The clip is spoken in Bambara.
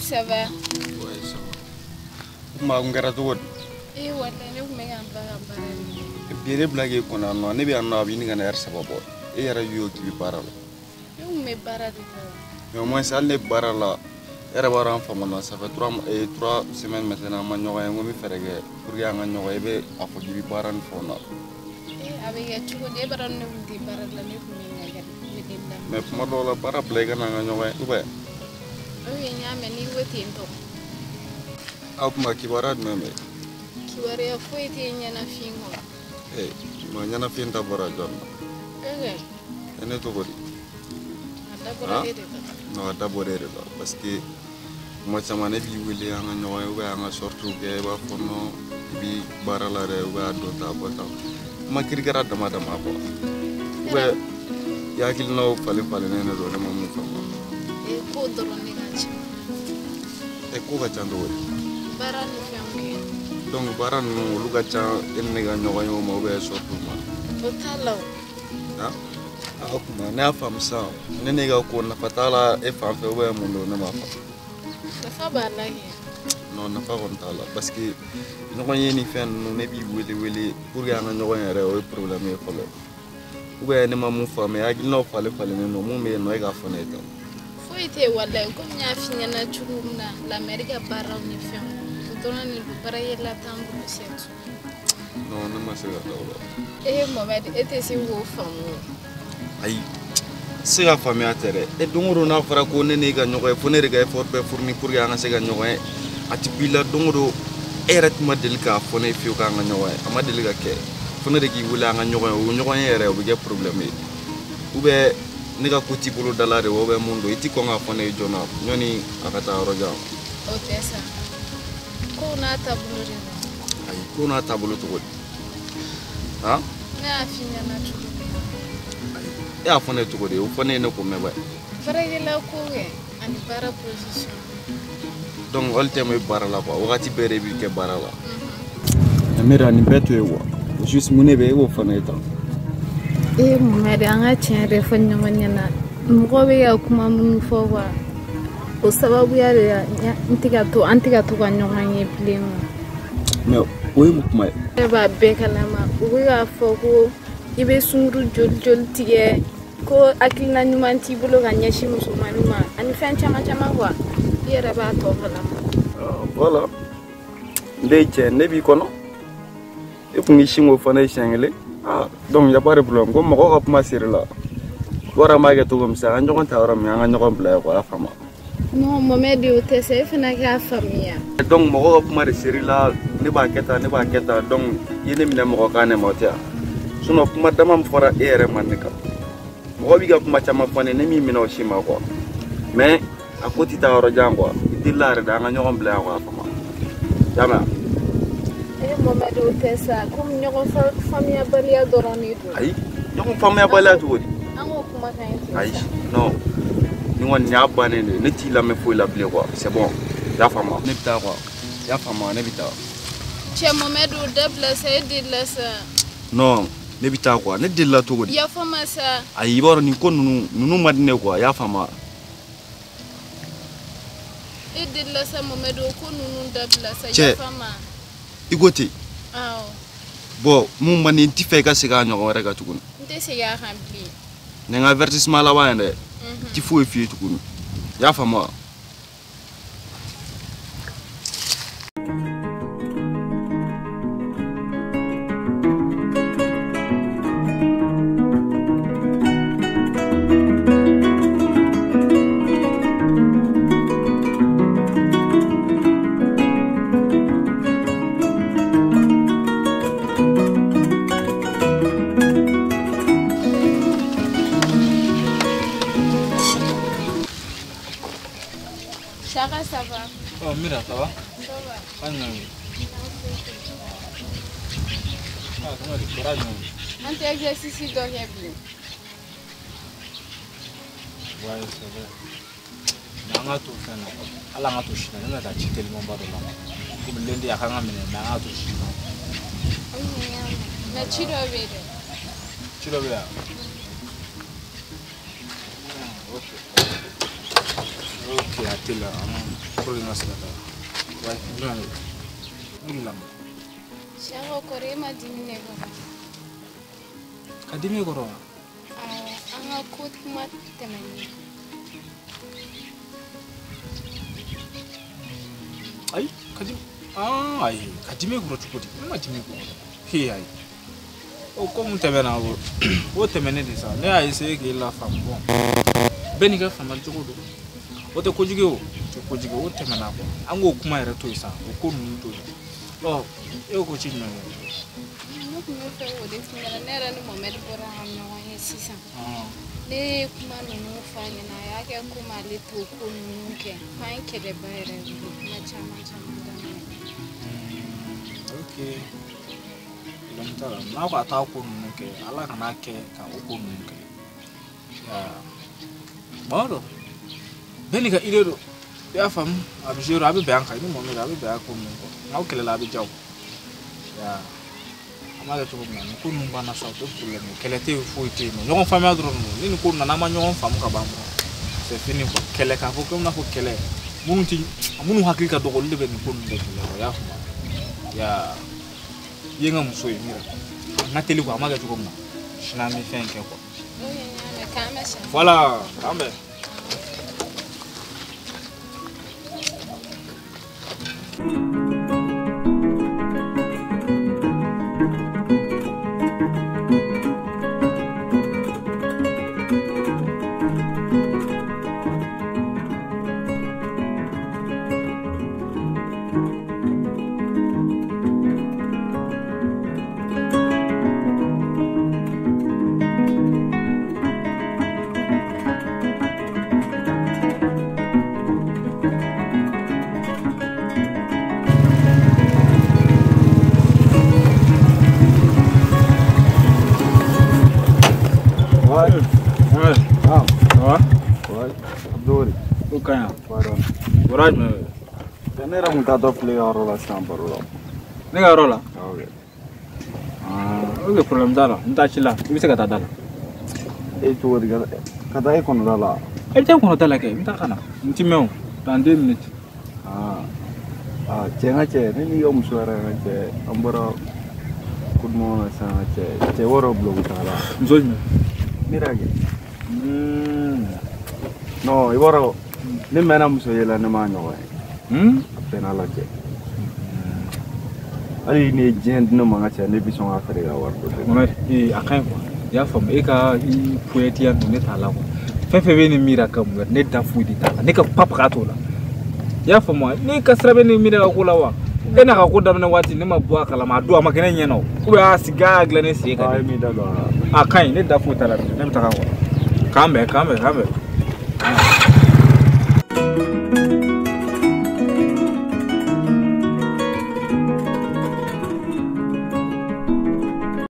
Ça va? Oui, ça va. Kuma n kɛra cogo di? Eh, wallahi ne kun bɛ ka n ba ka baara de. Bi ne bila k'e kɔnɔ yan nɔ, ne bɛ yan nɔ a bɛ ɲini ka na ɛri 3 bɔ. E yɛrɛ y'o k'i bɛ baara la. Ne kun bɛ baara de la. Mais au moins hali ne baara la, e yɛrɛ b'a dɔn an famana, ça fait 3 semaines maintenant an ma ɲɔgɔn ye, n ko n bɛ fɛɛrɛ kɛ pour que an ka ɲɔgɔn ye, e bɛ a fɔ k'i bɛ baara ni fɛnw na. Eh, a bɛ kɛ cogo di? E b'a dɔn ne kun tɛ baara la, ne kun bɛ n ka wele bila. Mais kuma dɔw la baara bila i ka na an ka ɲɔgɔn ye ou bien? Ok, n y'a mɛn n'i ko ten tɔ. Aw kuma kibaruya jumɛn bɛ? Kibaruya foyi tɛ ɲɛnafin kɔ. Ee, ma ɲɛnafin ta bɔra jɔn na? Ok. E ne tɔgɔ di? A dabɔra e de la. Non, a dabɔra e de la parce que kuma caman ne b'i wele an ka ɲɔgɔn ye ou bien an ka sorties kɛ, i b'a fɔ non i bi baara la dɛ ou bien a dɔ ta a bɔ tan. Kuma kirikara dama dama quoi. Ou bien i hakilinaw falen falennen de don, ne ma mun faamu. E ko dɔrɔn de ka ca. E ko ka ca cogo di? Baara ni fɛnw kɛ. Donc baara ninnu olu ka ca e ni ne ka ɲɔgɔn ye o ma ou bien sorties ma? O t'a la o. Han? A kuma ne y'a faamu sisan, ne n'e ka ko nafa t'a la e fan fɛ ou bien mun don, ne m'a faamu. Nafa b'a la kɛ. Non, nafa kɔni t'a la parce que ɲɔgɔn ye ni fɛn ninnu ne b'i wele wele pour que an ka ɲɔgɔn yɛrɛ o ye problème ye fɔlɔ. Ou bien ne ma mun faamu, hakilinaw falen falennen don, mun bɛ yen nɔ e k'a fɔ ne ye tan. Foyi tɛ walayi, komi n y'a f'i ɲɛna cogo min na, la mairie ka baaraw ni fɛnw o dɔrɔn de don, baarakɛla t'an bolo c'est tout. Non, ne ma se ka taa o la. Eh Mohamed, e tɛ se k'o faamu. Ayi, se ka faamuya tɛ dɛ. E don o don n'a fɔra ko ne n'e ka ɲɔgɔn ye, fo ne de ka effort bɛɛ fourni pour que an ka se ka ɲɔgɔn ye. A ti b'i la don o don, e yɛrɛ tun ma deli k'a fɔ ne ye fiyewu k'an ka ɲɔgɔn ye. A ma deli ka kɛ. Fo ne de k'i wele an ka ɲɔgɔn ye, o ɲɔgɔn ye yɛrɛ o bɛ kɛ problème ye. Ou bien ne ka ko t'i bolo da la de ou bien mun don, i ti kɔn k'a fɔ ne ye joona ɲɔni a ka taa yɔrɔ jan. O tɛ sa. Kow n'a taabolo de don. Ayi, kow n'a taabolo cogo di? Han? Ne y'a f'i ɲɛna cogo min na. Ayi, e y'a fɔ ne ye cogo di? O fɔ ne ye ne k'o mɛn ba. Baarakɛla ko kɛ ani baara position. Donc hali tɛ bɛ baara la quoi, wagati bɛɛ de b'i kɛ baara la. Amira, nin bɛɛ to yen quoi. Juste mun de bɛ yen, e b'o fɔ ne ye tan. Eh Mohamed, an ka tiɲɛ yɛrɛ fɔ ɲɔgɔn ɲɛna, mɔgɔw bɛ ka kuma minnu fɔ quoi, o sababuya de la n tɛ ka to an tɛ ka to ka ɲɔgɔn ye bilen quoi. Mais o ye mun kuma ye? Ne b'a bɛɛ kalama, u bɛ k'a fɔ ko i bɛ sunkuru joli joli tigɛ, ko hakilina ɲuman t'i bolo ka ɲɛsin musomanin ma ani fɛn caman caman quoi, i yɛrɛ b'a tɔ kalama. Voilà, n den cɛ, ne b'i kɔnɔ, e kun k'i sin k'o fɔ ne ye siɲɛ kelen. Ah, donc y a pas de problème. Ko mɔgɔw ka kuma ser'i la. Wara an b'a kɛ cogo min sisan, an ɲɔgɔn ta yɔrɔ min, an ka ɲɔgɔn bila yen quoi, a y'a faamu. Non Mohamed, o tɛ sa, e fana k'a faamuya. Donc mɔgɔw ka kuma de ser'i la, ne b'a kɛ tan, ne b'a kɛ tan, donc i ye ne minɛ mɔgɔ kan ne ma o tɛ yan. Sinon kuma dama min fɔra e yɛrɛ ma ne kan. Mɔgɔ b'i ka kuma caman fɔ ne, ne m'i minɛ o si ma quoi. Mais a ko tɛ taa yɔrɔ jan quoi. I delila yɛrɛ de, an ka ɲɔgɔn bila yan quoi, a faamu. I y'a mɛn? Eh Mohamed, o tɛ sa, komi ɲɔgɔn faamuyabaliya dɔrɔn de don. Ayi, ɲɔgɔn faamuyabaliya cogo di? An k'o kuma kan ye ten sa. Ayi, non. Nin kɔni nin y'a bannen de ye, ne t'i lamɛn foyi la bilen quoi, c'est bon. I y'a faamu? Ne bɛ taa quoi. I y'a faamu? Ne bɛ taa. Cɛ Mohamed, o dabila sa, e delila sa. Non, ne bɛ taa quoi, ne delila cogo di? Yafa ma sa. Ayi, i b'a dɔn nin ko ninnu man di ne quoi, i y'a faamu? E delila sa Mohamed, o ko ninnu dabila sa, yafa ma. I ko ten. Awɔ. Bon, mun man di n ti fɛ i ka segin a ɲɔgɔn wɛrɛ kan tuguni. N tɛ segin a kan bilen. Nin ka avertissement laban ye dɛ. N ti foyi f'i ye tuguni. I y'a faamu wa? Chaka, ça va? Oh, Mira, ça va? Ça va. Ah, non. Ah, comment tu vas? Un petit exercice d'oreille. Ouais, c'est vrai. Mais on a tout fait. On a tout fait. On a tout fait. On a tout fait. On a tout fait. Mais tu dois ver. Tu dois ver. Ok. Ok, à là. Ouais, non. Non. Chaka, korema dimine koro. Ka dimine koro? An ka ko kuma tɛmɛnen. Ayi, ka dimi. Ah, ayi, ka dimi kɔrɔ cogo di? Ne ma dimi kɔrɔ. He ayi. O ko mun tɛmɛna o, o tɛmɛnen de sa. Ne y'a essayer k'e lafaamu bon. Bɛɛ n'i ka faamuyali cogo don. O tɛ kojugu ye o, o tɛ kojugu ye, o tɛmɛna quoi. An k'o kuma yɛrɛ to yen sa, o ko ninnu to yen. Ɔ, e ko ci jumɛn kɛ? Ne tun bɛ fɛ k'o de f'i ɲɛna, ne yɛrɛ ni Mohamed bɔra ka ɲɔgɔn ye sisan. Ne ye kuma ninnu f'a ɲɛna, a y'a kɛ komi ale t'o ko ninnu kɛ. F'an ye kɛlɛba yɛrɛ wuli, kuma caman caman daminɛ. Ok. Problème t'a la. N'a ko a t'a ko ninnu kɛ, Ala kan'a kɛ ka o ko ninnu kɛ. Bon don. Bɛɛ n'i ka idée don. I y'a faamu, a bɛ gérer, a bɛ bɛn an kan, i ni Mohamed a bɛ bɛn a ko ninnu kɔ. N'aw kɛlɛla a bɛ diya o. An b'a kɛ cogo min na, nin ko ninnu banna sa, o tɛ problème ye. Kɛlɛ tɛ yen, foyi tɛ yen nɔ. Ɲɔgɔn faamuya dɔrɔn don. Ni nin ko nana, an ma ɲɔgɔn faamu ka ban dɔrɔn. C'est fini quoi. Kɛlɛ k'a fɔ komi n'a fɔ kɛlɛ. Minnu ti, minnu hakili ka dɔgɔ, olu de bɛ nin ko ninnu bɛɛ kɛlɛ i y'a faamu. I ye n ka muso ye Mira. N ka teli quoi, an b'a kɛ cogo min na. Sini an bɛ fɛn in kɛ quoi. Ok, n y'a mɛn, k'an bɛn sini. Voilà, k'an bɛn. Ne yɛrɛ kun taatɔ filɛ i ka yɔrɔ la sisan baro la. Ne ka yɔrɔ la? Ok. Ok, problème t'a la. N t'a ci la. I bɛ se ka taa da la. E cogo di ka taa e kɔnɔ da la? E bɛ taa n kɔnɔ da la kɛ, n bɛ taa ka na. N ti mɛn o. Dans 2 minutes. Ah, cɛ n ka cɛ, ne n'i ka muso yɛrɛ ka cɛ, an bɔra ko duman na sisan ka cɛ, cɛ wɔɔrɔ bulon taga la. Muso jumɛn? Ne yɛrɛ kɛ. Non, i b'a dɔn ne mɛnna muso ye la ne m'a ɲɔgɔn ye. A bɛɛ n'a lajɛ. Hali ni ye diɲɛ di ne ma n ka cɛ, ne bɛ sɔn k'a feere ka wari dɔ di. Mohamed, a ka ɲi quoi. I y'a faamu, e ka i poyɛtiya ninnu ne t'a la quoi. Fɛn fɛn bɛ ne miiri ka mun ne da foyi de t'a la. Ne ka papaga t'o la. I y'a faamu wa? Ne ka sira bɛ ne miiri ka ko la wa? E n'a ka ko daminɛ waati ne ma bɔ a kalama, a don a ma kɛ ne ɲɛna o. Ou bien a sigi a y'a dilan ne sen kan. E m'i da don a la. A ka ɲi, ne da foyi t'a la bilen, ne bɛ taga quoi. K'an bɛn, k'an bɛn, k'an bɛn.